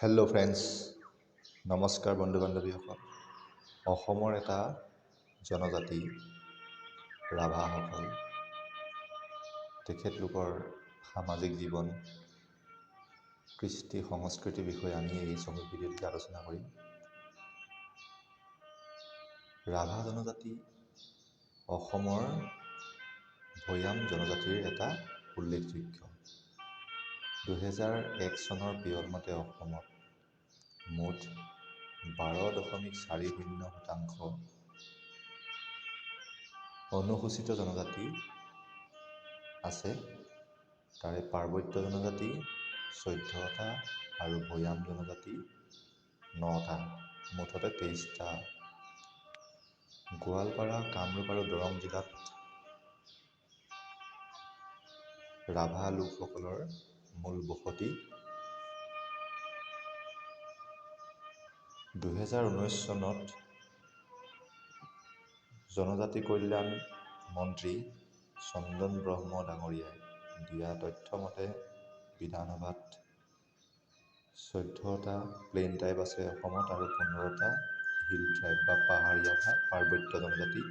Hello' friends, নমস্কাৰ বন্ধু বান্ধৱীসকল। অসমৰ এটা জনজাতি ৰাভাসকল, তেখেতলোকৰ সামাজিক জীৱন, কৃষ্টি সংস্কৃতিৰ বিষয়ে আমি এই চমু ভিডিঅ'টোত আলোচনা কৰিম। ৰাভা জনজাতি অসমৰ ভৈয়াম জনজাতিৰ এটা উল্লেখযোগ্য। 2001 চনৰ পিয়ল মতে অসমত মুঠ 12.40% অনুসূচিত জনজাতি আছে। তাৰে পাৰ্বত্য জনজাতি 14টা আৰু ভৈয়াম জনজাতি 9টা, মুঠতে 23টা। গোৱালপাৰা, কামৰূপ আৰু দৰং জিলাত ৰাভা লোকসকলৰ মূল বসতি। 2019 চনত জনজাতি কল্যাণ মন্ত্ৰী চন্দন ব্ৰহ্ম ডাঙৰীয়াই দিয়া তথ্য মতে বিধানসভাত 14টা প্লেইন ট্ৰাইব আছে অসমত আৰু 15টা হিল ট্ৰাইব বা পাহাৰীয়া বা পাৰ্বত্য জনজাতি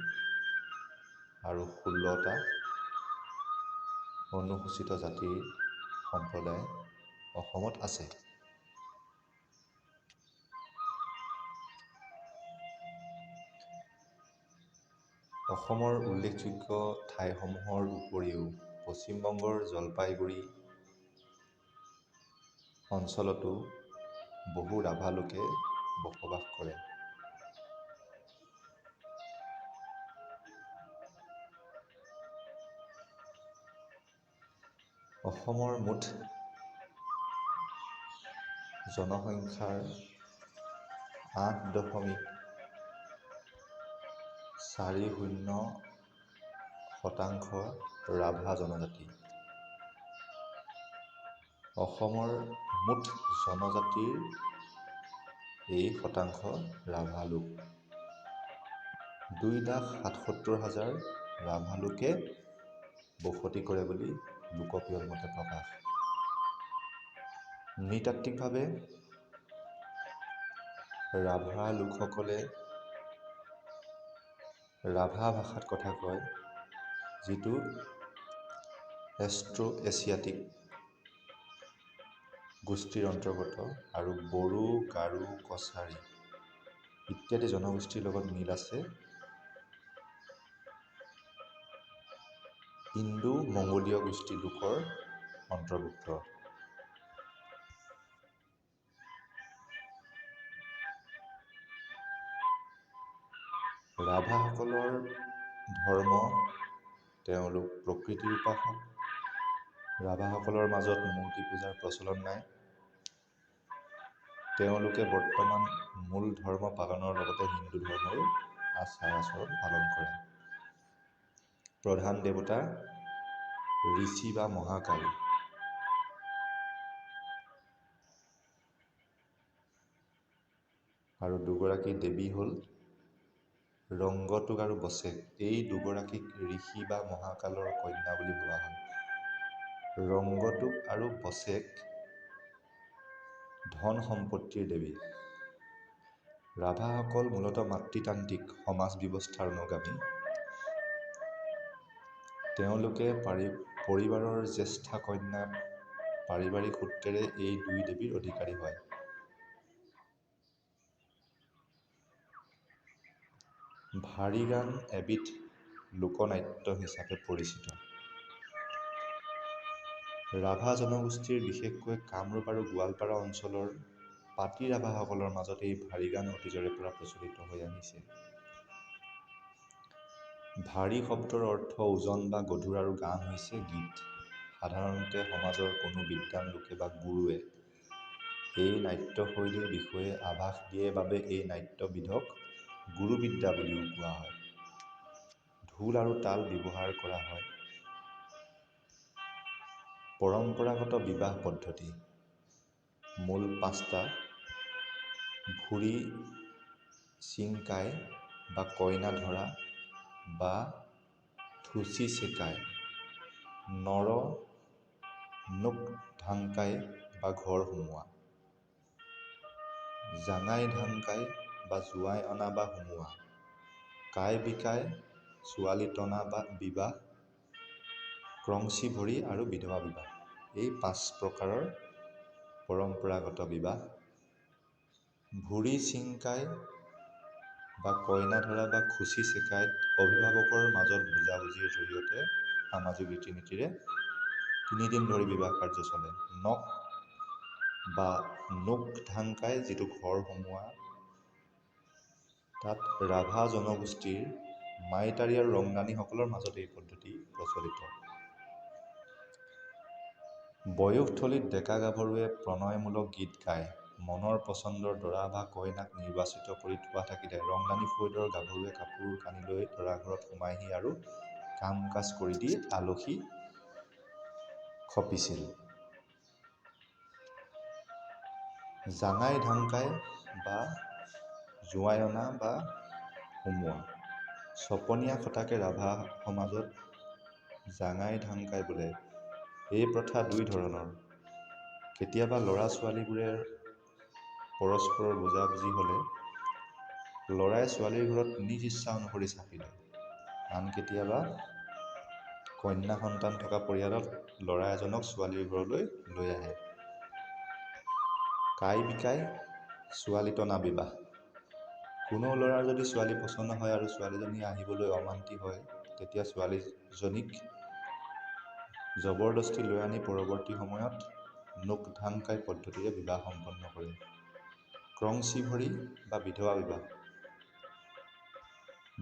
আৰু 16টা অনুসূচিত জাতিৰ সম্প্ৰদায় অসমত আছে। অসমৰ উল্লেখযোগ্য ঠাইসমূহৰ উপৰিও পশ্চিমবংগৰ জলপাইগুৰি অঞ্চলতো বহু ৰাভা লোকে বসবাস কৰে। অসমৰ মুঠ জনসংখ্যাৰ 8.40% ৰাভা জনজাতি। অসমৰ মুঠ জনজাতিৰ এই শতাংশ ৰাভা লোক। 2,77,000 ৰাভা লোকে বসতি কৰে বুলি লোকপিয়ল মতে প্ৰকাশ। নৃতাত্ত্বিকভাৱে ৰাভা লোকসকলে ৰাভা ভাষাত কথা কয়, যিটো এষ্ট্ৰো এছিয়াটিক গোষ্ঠীৰ অন্তৰ্গত আৰু বড়ো, গাৰো, কছাৰী ইত্যাদি জনগোষ্ঠীৰ লগত মিল আছে। ইণ্ডো মংগোলীয় গোষ্ঠীৰ লোকৰ অন্তৰ্ভুক্ত। ৰাভাসকলৰ ধৰ্ম, তেওঁলোক প্ৰকৃতিৰ উপাসক। ৰাভাসকলৰ মাজত মূৰ্তি পূজাৰ প্ৰচলন নাই। তেওঁলোকে বৰ্তমান মূল ধৰ্ম পালনৰ লগতে হিন্দু ধৰ্মৰো আচাৰ আচৰণ পালন কৰে। প্ৰধান দেৱতা ঋষি বা মহাকাল। আৰু দুগৰাকী দেৱী হ'ল ৰংগটোক আৰু বছেক। এই দুগৰাকীক ঋষি বা মহাকালৰ কন্যা বুলি ভবা হয়। ৰংগটোক আৰু বছেক ধন সম্পত্তিৰ দেৱী। ৰাভাসকল মূলতঃ মাতৃতান্ত্ৰিক সমাজ ব্যৱস্থাৰ অনুগামী। তেওঁলোকে পৰিবাৰৰ জ্যেষ্ঠা কন্যা পাৰিবাৰিক সূত্ৰেৰে এই দুই দেৱীৰ অধিকাৰী হয়। ভাৰী গান এবিধ লোকনাট্য হিচাপে পৰিচিত। ৰাভা জনগোষ্ঠীৰ বিশেষকৈ কামৰূপ আৰু গোৱালপাৰা অঞ্চলৰ পাতি ৰাভাসকলৰ মাজত এই ভাৰী গান অতীজৰে পৰা প্ৰচলিত হৈ আহিছে। ভাৰী শব্দৰ অৰ্থ ওজন বা গধুৰ আৰু গান হৈছে গীত। সাধাৰণতে সমাজৰ কোনো বিদ্বান লোকে বা গুৰুৱে এই নাট্যশৈলীৰ বিষয়ে আভাস দিয়ে বাবে এই নাট্যবিধক গুৰুবিদ্যা বুলিও কোৱা হয়। ঢোল আৰু তাল ব্যৱহাৰ কৰা হয়। পৰম্পৰাগত বিবাহ পদ্ধতি মূল 5টা: ভুৰি চিংকাই বা কইনা ধৰা বা থুচি চেকাই, নৰ নোক ধাংকাই বা ঘৰ সোমোৱা, জাঙাই ধাংকাই বা জোঁৱাই অনা বা সোমোৱা, কাই বিকাই ছোৱালী টনা বা বিবাহ, ক্ৰংচি ভৰি আৰু বিধৱা বিবাহ। এই 5 প্ৰকাৰৰ পৰম্পৰাগত বিবাহ। ভুৰি চিংকাই বা কইনা ধৰা বা খুচি চেকাইত অভিভাৱকৰ মাজত বুজাবুজিৰ জৰিয়তে সামাজিক ৰীতি নীতিৰে 3 দিন ধৰি বিবাহ কাৰ্য চলে। নক বা নোক ধাংকাই যিটো ঘৰ সোমোৱা, তাত ৰাভা জনগোষ্ঠীৰ মাইতাৰী আৰু ৰংদানীসকলৰ মাজত এই পদ্ধতি প্ৰচলিত। বয়সথলীত ডেকা গাভৰুৱে প্ৰণয়মূলক গীত গাই মনৰ পচন্দৰ দৰা বা কইনাক নিৰ্বাচিত কৰি থোৱা থাকিলে ৰংদানী ফৈদৰ গাভৰুৱে কাপোৰ কানি লৈ দৰাঘৰত সোমাইহি আৰু কাম কাজ কৰি দি আলহী খপিছিল। জাঙাই ধাংকাই বা জোঁৱাই অনা বা সোমোৱা। চপনীয়া খটাকে ৰাভা সমাজত জাঙাই ধাংকাই বোলে। এই প্ৰথা দুই ধৰণৰ। কেতিয়াবা ল'ৰা ছোৱালীবোৰে পৰস্পৰৰ বুজাবুজি হ'লে ল'ৰাই ছোৱালীৰ ঘৰত নিজ ইচ্ছা অনুসৰি চাপি লয়। আন কেতিয়াবা কন্যা সন্তান থকা পৰিয়ালত ল'ৰা এজনক ছোৱালীৰ ঘৰলৈ লৈ আহে। কাই বিকাই ছোৱালী টনা বিবাহ। কোনো ল'ৰাৰ যদি ছোৱালী পচন্দ হয় আৰু ছোৱালীজনী আহিবলৈ অমান্তি হয়, তেতিয়া ছোৱালীজনীক জবৰদস্তি লৈ আনি পৰৱৰ্তী সময়ত নোক ধাংকাই পদ্ধতিৰে বিবাহ সম্পন্ন কৰে। ক্ৰংচি ভৰি বা বিধৱা বিবাহ।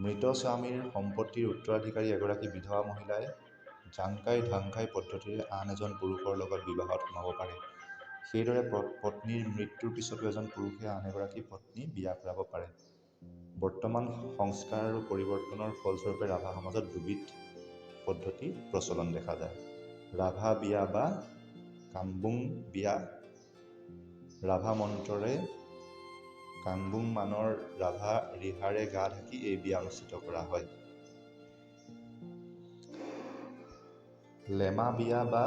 মৃত স্বামীৰ সম্পত্তিৰ উত্তৰাধিকাৰী এগৰাকী বিধৱা মহিলাই জাংকাই ধাংকাই পদ্ধতিৰে আন এজন পুৰুষৰ লগত বিবাহত সোমাব পাৰে। সেইদৰে পত্নীৰ মৃত্যুৰ পিছতো এজন পুৰুষে আন এগৰাকী পত্নী বিয়া কৰাব পাৰে। বৰ্তমান সংস্কাৰ আৰু পৰিৱৰ্তনৰ ফলস্বৰূপে ৰাভা সমাজত দুবিধ পদ্ধতি প্ৰচলন দেখা যায়। ৰাভা বিয়া বা কাম্বুং বিয়া, ৰাভা মন্ত্ৰৰে কাংবুং মানৰ ৰাভা ৰিহাৰে গা ঢাকি এই বিয়া অনুষ্ঠিত কৰা হয়। লেমা বিয়া বা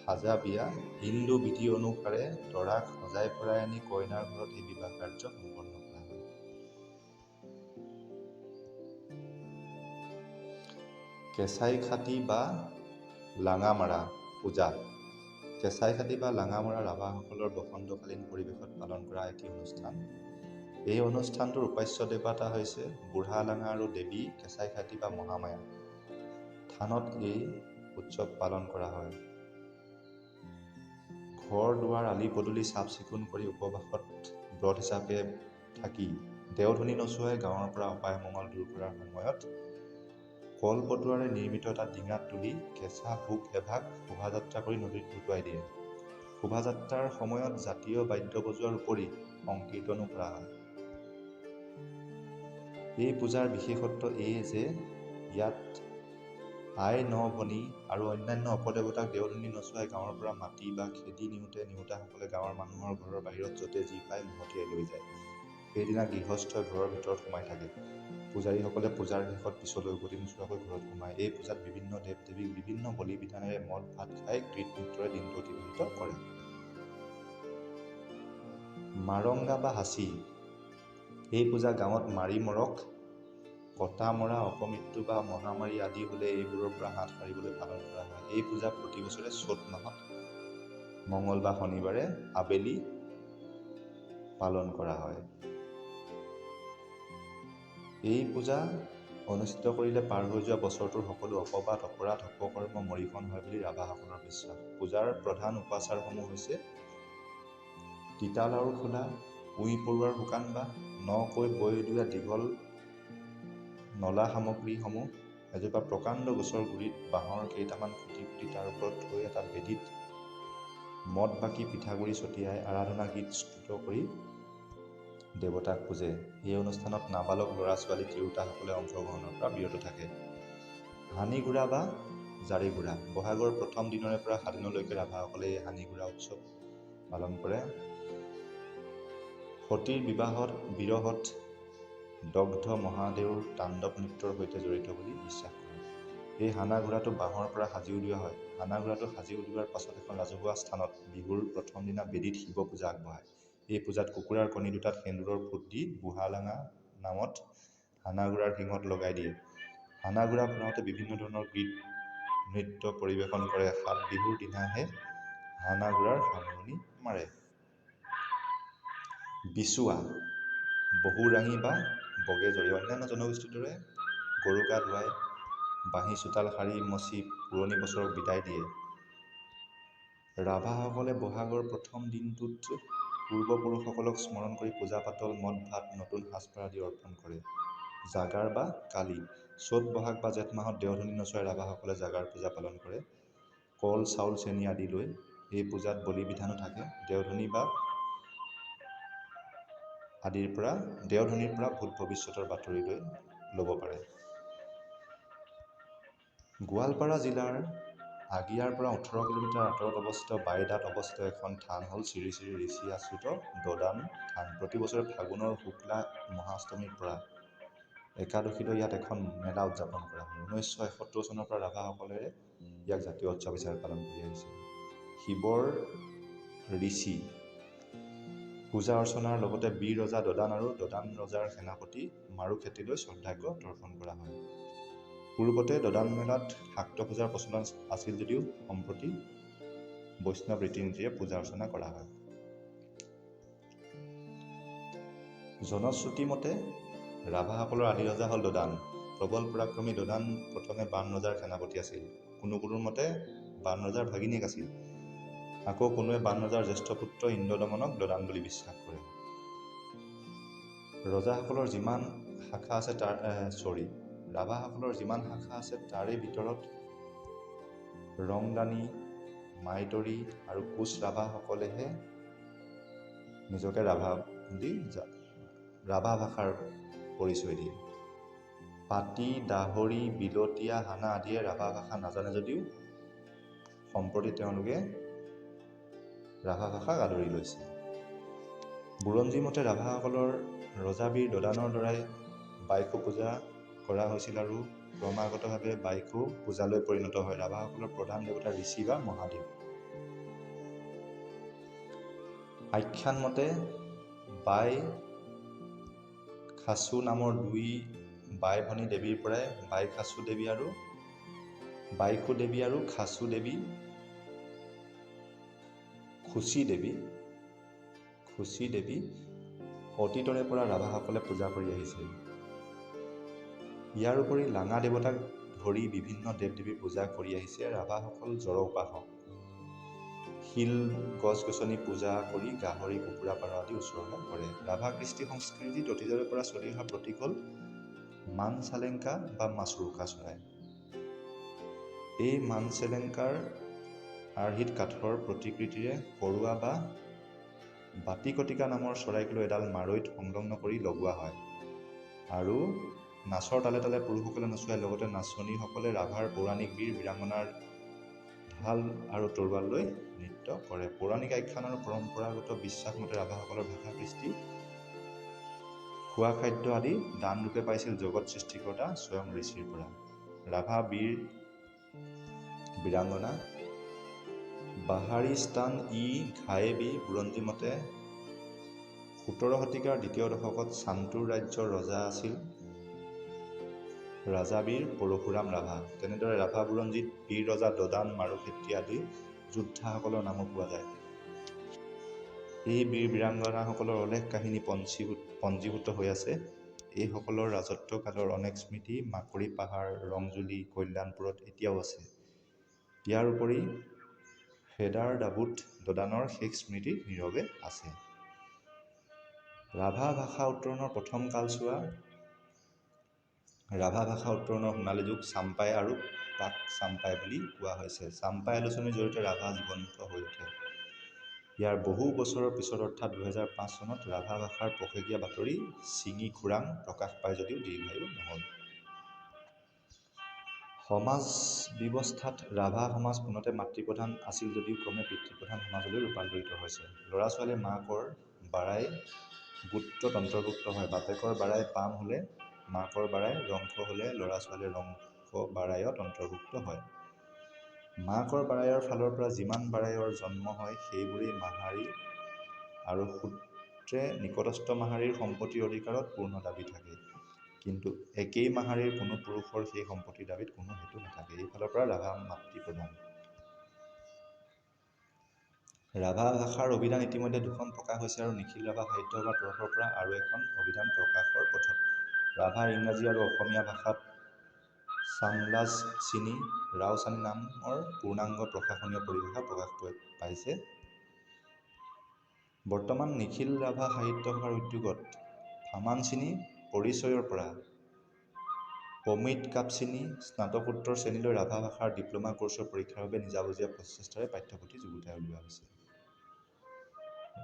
সাজা বিয়া, হিন্দু বিধি অনুসাৰে দৰাক সজাই পৰাই আনি কইনাৰ ঘৰত এই বিবাহ কাৰ্য সম্পন্ন কৰা হয়। কেঁচাইখাতী বা লাঙামাৰা পূজা। কেঁচাইখাতী বা লাঙামৰা ৰাভাসকলৰ বসন্তকালীন পৰিৱেশত পালন কৰা এটি অনুষ্ঠান। এই অনুষ্ঠানটোৰ উপাস্য দেৱতা হৈছে বুঢ়া লাঙা আৰু দেৱী কেঁচাইখাতী বা মহামায়া। থানত এই উৎসৱ পালন কৰা হয়। ঘৰ দুৱাৰ আলি পদূলি চাফ চিকুণ কৰি উপবাসত ব্ৰত হিচাপে থাকি দেওধনী নচুৱাই গাঁৱৰ পৰা অপায় অমংগল দূৰ কৰাৰ সময়ত কলপটুৱাৰে নিৰ্মিত এটা ডিঙাত তুলি কেঁচা ভোগ এভাগ শোভাযাত্ৰা কৰি নদীত উটুৱাই দিয়ে। শোভাযাত্ৰাৰ সময়ত জাতীয় বাদ্য বজোৱাৰ উপৰি সংকীৰ্তনো কৰা হয়। এই পূজাৰ বিশেষত্ব এয়ে যে ইয়াত আই ন ভনী আৰু অন্যান্য অপদেৱতাক দেওধনী নচুৱাই গাঁৱৰ পৰা মাতি বা খেদি নিওঁতে নিওঁতাসকলে গাঁৱৰ মানুহৰ ঘৰৰ বাহিৰত য'তে যি পায় মহতিয়াই লৈ যায়। সেইদিনা গৃহস্থই ঘৰৰ ভিতৰত সোমাই থাকে। পূজাৰীসকলে পূজাৰ শেষত পিছলৈ উভতি নোচোৱাকৈ ঘৰত সোমায়। এই পূজাত বিভিন্ন দেৱ দেৱীক বিভিন্ন বলি বিধানেৰে মদ ভাত খাই গীত নৃত্যৰে দিনটো অতিবাহিত কৰে। মাৰংগা বা হাঁচি। এই পূজা গাঁৱত মাৰি মৰক, কটা মৰা, অপমৃত্যু বা মহামাৰী আদি হ'লে এইবোৰৰ পৰা হাত সাৰিবলৈ পালন কৰা হয়। এই পূজা প্ৰতি বছৰে চ'ত মাহত মঙল বা শনিবাৰে আবেলি পালন কৰা হয়। এই পূজা অনুষ্ঠিত কৰিলে পাৰ হৈ যোৱা বছৰটোৰ সকলো অপবাদ, অপৰাধ, অপকৰ্ম মৰিষণ হয় বুলি ৰাভাসকলৰ বিশ্বাস। পূজাৰ প্ৰধান উপাচাৰসমূহ হৈছে তিতালাওৰ খোলা, উঁই পৰুৱাৰ শুকান বাঁহ, নকৈ বৈ উলিওৱা দীঘল নলা সামগ্ৰীসমূহ এজোপা প্ৰকাণ্ড গছৰ গুৰিত বাঁহৰ কেইটামান খুঁটি পুতি তাৰ ওপৰত থৈ এটা বেদীত মদ বাকি পিঠাগুড়ি ছটিয়াই আৰাধনা গীত স্তুত কৰি দেৱতাক পূজে। এই অনুষ্ঠানত নাবালক ল'ৰা ছোৱালী তিৰোতাসকলে অংশগ্ৰহণৰ পৰা বিৰত থাকে। হানিঘোঁৰা বা জাৰিঘোঁৰা। বহাগৰ প্ৰথম দিনৰে পৰা সাতদিনলৈকে ৰাভাসকলে এই হানিঘোঁৰা উৎসৱ পালন কৰে। সতীৰ বিবাহত বিৰহত দগ্ধ মহাদেউৰ তাণ্ডৱ নৃত্যৰ সৈতে জড়িত বুলি বিশ্বাস কৰে। এই হানা ঘোঁৰাটো বাঁহৰ পৰা সাজি উলিওৱা হয়। হানা ঘোঁৰাটো সাজি উলিওৱাৰ পাছত এখন ৰাজহুৱা স্থানত বিহুৰ প্ৰথম দিনা বেদীত শিৱ পূজা আগবঢ়ায়। এই পূজাত কুকুৰাৰ কণী দুটাত সেন্দুৰৰ ফোঁট দি বুঢ়ালাঙা নামত হানাঘোঁৰাৰ শিঙত লগাই দিয়ে। হানাঘোঁৰা ফুৰাওঁতে বিভিন্ন ধৰণৰ গীত নৃত্য পৰিৱেশন কৰে। সাত বিহুৰ দিনাহে হানাঘোঁৰাৰ সামৰণি মাৰে। বিচুৱা, বহুৰাঙী বা বগেজৰী অন্যান্য জনগোষ্ঠীৰ দৰে গৰু গা ধুৱাই বাঁহী চোতাল সাৰি মচি পুৰণি বছৰক বিদায় দিয়ে। ৰাভাসকলে বহাগৰ প্ৰথম দিনটোত পূৰ্বপুৰুষসকলক স্মৰণ কৰি পূজা পাতল, মদ ভাত, নতুন সাজপাৰ আদি অৰ্পণ কৰে। জাগাৰ বা কালি, চ'ত বহাগ বা জেঠ মাহত দেওধনী নচুৱাই ৰাভাসকলে জাগাৰ পূজা পালন কৰে। কল, চাউল, চেনি আদি লৈ এই পূজাত বলি বিধানো থাকে। দেওধনী বা আদিৰ পৰা দেওধনীৰ পৰা ভূত ভৱিষ্যতৰ বাতৰি লৈ ল'ব পাৰে। গোৱালপাৰা জিলাৰ আগিয়াৰ পৰা 18 কিলোমিটাৰ আঁতৰত অৱস্থিত বাইদাত অৱস্থিত এখন থান হ'ল শ্ৰী শ্ৰী ঋষি আশ্ৰিত দদান থান। প্ৰতি বছৰে ফাগুনৰ শুক্লা মহাষ্টমীৰ পৰা একাদশীলৈ ইয়াত এখন মেলা উদযাপন কৰা হয়। 1971 চনৰ পৰা ৰাভাসকলে ইয়াক জাতীয় উৎসৱ হিচাপে পালন কৰি আহিছে। শিৱৰ ঋষি পূজা অৰ্চনাৰ লগতে বীৰ ৰজা দদান আৰু দদান ৰজাৰ সেনাপতি মাৰুক্ষেত্ৰীলৈ শ্ৰদ্ধাৰ্ঘ্য তৰ্পণ কৰা হয়। পূৰ্বতে দদান মেলাত শাক্ত পূজাৰ প্ৰচলন আছিল যদিও সম্প্ৰতি বৈষ্ণৱ ৰীতি নীতিৰে পূজা অৰ্চনা কৰা হয়। জনশ্ৰুতি মতে ৰাভাসকলৰ আদি ৰজা হ'ল দদান। প্ৰবল পৰাক্ৰমী দদান প্ৰথমে বান ৰজাৰ সেনাপতি আছিল। কোনো কোনোৰ মতে বান ৰজাৰ ভাগিনীয়েক আছিল। আকৌ কোনোৱে বান ৰজাৰ জ্যেষ্ঠ পুত্ৰ ইন্দ্ৰদমনক দদান বুলি বিশ্বাস কৰে। ৰজাসকলৰ যিমান শাখা আছে তাৰ ৰাভাসকলৰ যিমান শাখা আছে তাৰে ভিতৰত ৰংদানী, মাইতৰী আৰু কোচ ৰাভাসকলেহে নিজকে ৰাভা বুলি ৰাভা ভাষাৰ পৰিচয় দিয়ে। পাতি, দাহৰি, বিলতীয়া, হানা আদিয়ে ৰাভা ভাষা নাজানে যদিও সম্প্ৰতি তেওঁলোকে ৰাভা ভাষাক আদৰি লৈছে। বুৰঞ্জী মতে ৰাভাসকলৰ ৰজাবীৰ দদানৰ দ্বাৰাই বাইখো পূজা কৰা হৈছিল আৰু ক্ৰমাগতভাৱে বাইখো পূজালৈ পৰিণত হয়। ৰাভাসকলৰ প্ৰধান দেৱতা ঋষি বা মহাদেৱ। আখ্যান মতে বাই খাচু নামৰ দুই বাই ভনী দেৱীৰ পৰাই বাই খাচু দেৱী আৰু বাইখো দেৱী আৰু খাচু দেৱী খুচি দেৱী অতীতৰে পৰা ৰাভাসকলে পূজা কৰি আহিছে। ইয়াৰ উপৰি লাঙা দেৱতাক ধৰি বিভিন্ন দেৱ দেৱীৰ পূজা কৰি আহিছে। ৰাভাসকল জড় উপাসক। শিল, গছ গছনি পূজা কৰি গাহৰি, কুকুৰা, পাৰ আদি উৎসৰ্গা কৰে। ৰাভা কৃষ্টি সংস্কৃতিত অতীজৰে পৰা চলি অহা প্ৰতীক হ'ল মান চালেংকা বা মাছুৰুকা চৰাই। এই মান চেলেংকাৰ আৰ্হিত কাঠৰ প্ৰতিকৃতিৰে কৰোৱা বা বাটিকটিকা নামৰ চৰাইক লৈ এডাল মাৰৈত সংলগ্ন কৰি লগোৱা হয় আৰু নাচৰ তালে তালে পুৰুষসকলে নচুৱাই লগতে নাচনীসকলে ৰাভাৰ পৌৰাণিক বীৰ বীৰাংগনাৰ ঢাল আৰু তৰোৱাল লৈ নৃত্য কৰে। পৌৰাণিক আখ্যান আৰু পৰম্পৰাগত বিশ্বাস মতে ৰাভাসকলৰ ভাষা কৃষ্টি, খোৱা খাদ্য আদি দানৰূপে পাইছিল জগত সৃষ্টিকৰ্তা স্বয়ং ঋষিৰ পৰা। ৰাভা বীৰ বীৰাংগনা বাহাৰিস্তান ই ঘায়েবী বুৰঞ্জী মতে 17 শতিকাৰ দ্বিতীয় দশকত চান্তুৰ ৰাজ্যৰ ৰজা আছিল ৰাজাবীৰ পৰশুৰাম ৰাভা। তেনেদৰে ৰাভা বুৰঞ্জীত বীৰ ৰজা দদান, মাৰুক্ষেত্ৰী আদি যোদ্ধাসকলৰ নামো পোৱা যায়। এই বীৰ বীৰাংগনাসকলৰ অলেখ কাহিনী পঞ্জীভূত হৈ আছে। এইসকলৰ ৰাজত্বকালৰ অনেক স্মৃতি মাকৰি পাহাৰ, ৰংজুলি, কল্যাণপুৰত এতিয়াও আছে। ইয়াৰ উপৰি ফেদাৰ ডাবুত দদানৰ শেষ স্মৃতি নীৰৱে আছে। ৰাভা ভাষা উত্তৰণৰ প্ৰথম কালছোৱা ৰাভা ভাষা উত্তৰণৰ সোণালী যুগ চাম্পাই আৰু প্ৰাক চাম্পাই বুলি কোৱা হৈছে। চাম্পাই আলোচনীৰ জৰিয়তে ৰাভা জীৱন্ত হৈ উঠে। ইয়াৰ বহু বছৰৰ পিছত অৰ্থাৎ 2005 চনত ৰাভা ভাষাৰ পষেকীয়া বাতৰি চিঙি খোৰাং প্ৰকাশ পায় যদিও দীৰ্ঘায়ু নহ'ল। সমাজ ব্যৱস্থাত ৰাভা সমাজ পোনতে মাতৃপ্ৰধান আছিল যদিও ক্ৰমে পিতৃপ্ৰধান সমাজলৈ ৰূপান্তৰিত হৈছে। ল'ৰা ছোৱালীয়ে মাকৰ বাৰাই গোত্ৰত অন্তৰ্ভুক্ত হয়। বাপেকৰ বাৰাই পাম হ'লে, মাকৰ বাৰাই ৰংশ হ'লে ল'ৰা ছোৱালীয়ে ৰংশ বাৰায়ত অন্তৰ্ভুক্ত হয়। মাকৰ বাৰায়ৰ ফালৰ পৰা যিমান বাৰায়ৰ জন্ম হয় সেইবোৰেই মাহাৰী আৰু সূত্ৰে নিকটস্থ মাহাৰীৰ সম্পত্তিৰ অধিকাৰত পূৰ্ণ দাবী থাকে, কিন্তু একেই মাহাৰীৰ কোনো পুৰুষৰ সেই সম্পত্তিৰ দাবীত কোনো হেতু নাথাকে। এইফালৰ পৰা ৰাভা মাতৃ প্ৰধান। ৰাভা ভাষাৰ অভিধান ইতিমধ্যে দুখন প্ৰকাশ হৈছে আৰু নিখিল ৰাভা সাহিত্য সভাৰ তৰফৰ পৰা আৰু এখন অভিধান প্ৰকাশৰ পথত। ৰাভা ইংৰাজী আৰু অসমীয়া ভাষাত চামলাজ চিনি, ৰাওচানী নামৰ পূৰ্ণাংগ প্ৰশাসনীয় পৰিভাষা প্ৰকাশ পাইছে। বৰ্তমান নিখিল ৰাভা সাহিত্য সভাৰ উদ্যোগত ফামানচিনি পৰিচয়ৰ পৰা পমিত কাপচিনি স্নাতকোত্তৰ শ্ৰেণীলৈ ৰাভা ভাষাৰ ডিপ্ল'মা কোৰ্চৰ পৰীক্ষাৰ বাবে নিজাববীয়া প্ৰচেষ্টাৰে পাঠ্যপুথি যুগুতাই উলিওৱা হৈছে।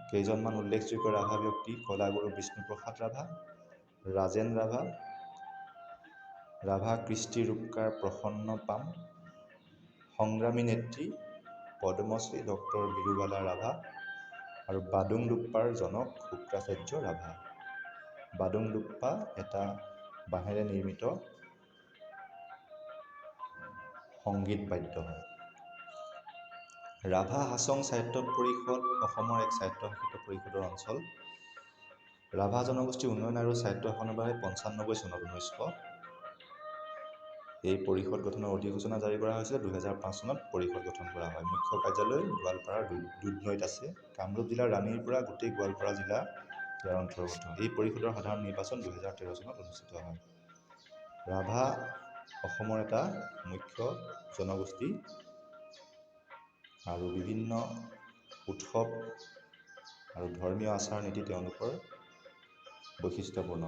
কেইজনমান উল্লেখযোগ্য ৰাভা ব্যক্তি: কলাগুৰু বিষ্ণুপ্ৰসাদ ৰাভা, ৰাজেন ৰাভা, ৰাভা কৃষ্টি ৰূপকাৰ প্ৰসন্ন পাম, সংগ্ৰামী নেত্ৰী পদ্মশ্ৰী ডক্টৰ বীৰুবালা ৰাভা আৰু বাদুংডুপ্পাৰ জনক শুক্ৰাচাৰ্য ৰাভা। বাদুংডুপ্পা এটা বাঁহেৰে নিৰ্মিত সংগীত বাদ্য হয়। ৰাভা হাছং স্বায়ত্ত পৰিষদ অসমৰ এক স্বায়ত্তশাসিত পৰিষদৰ অঞ্চল। ৰাভা জনগোষ্ঠীৰ উন্নয়ন আৰু স্বায়ত্তশাসনৰ বাবে 95 চনত এই পৰিষদ গঠনৰ অধিসূচনা জাৰি কৰা হৈছিল। 2005 চনত পৰিষদ গঠন কৰা হয়। মুখ্য কাৰ্যালয় গোৱালপাৰাৰ দুধনৈত আছে। কামৰূপ জিলাৰ ৰাণীৰ পৰা গোটেই গোৱালপাৰা জিলা ইয়াৰ অন্তৰ্গত। এই পৰিষদৰ সাধাৰণ নিৰ্বাচন 2013 চনত অনুষ্ঠিত হয়। ৰাভা অসমৰ এটা মুখ্য জনগোষ্ঠী আৰু বিভিন্ন উৎসৱ আৰু ধৰ্মীয় আচাৰ নীতি তেওঁলোকৰ বৈশিষ্ট্যপূৰ্ণ।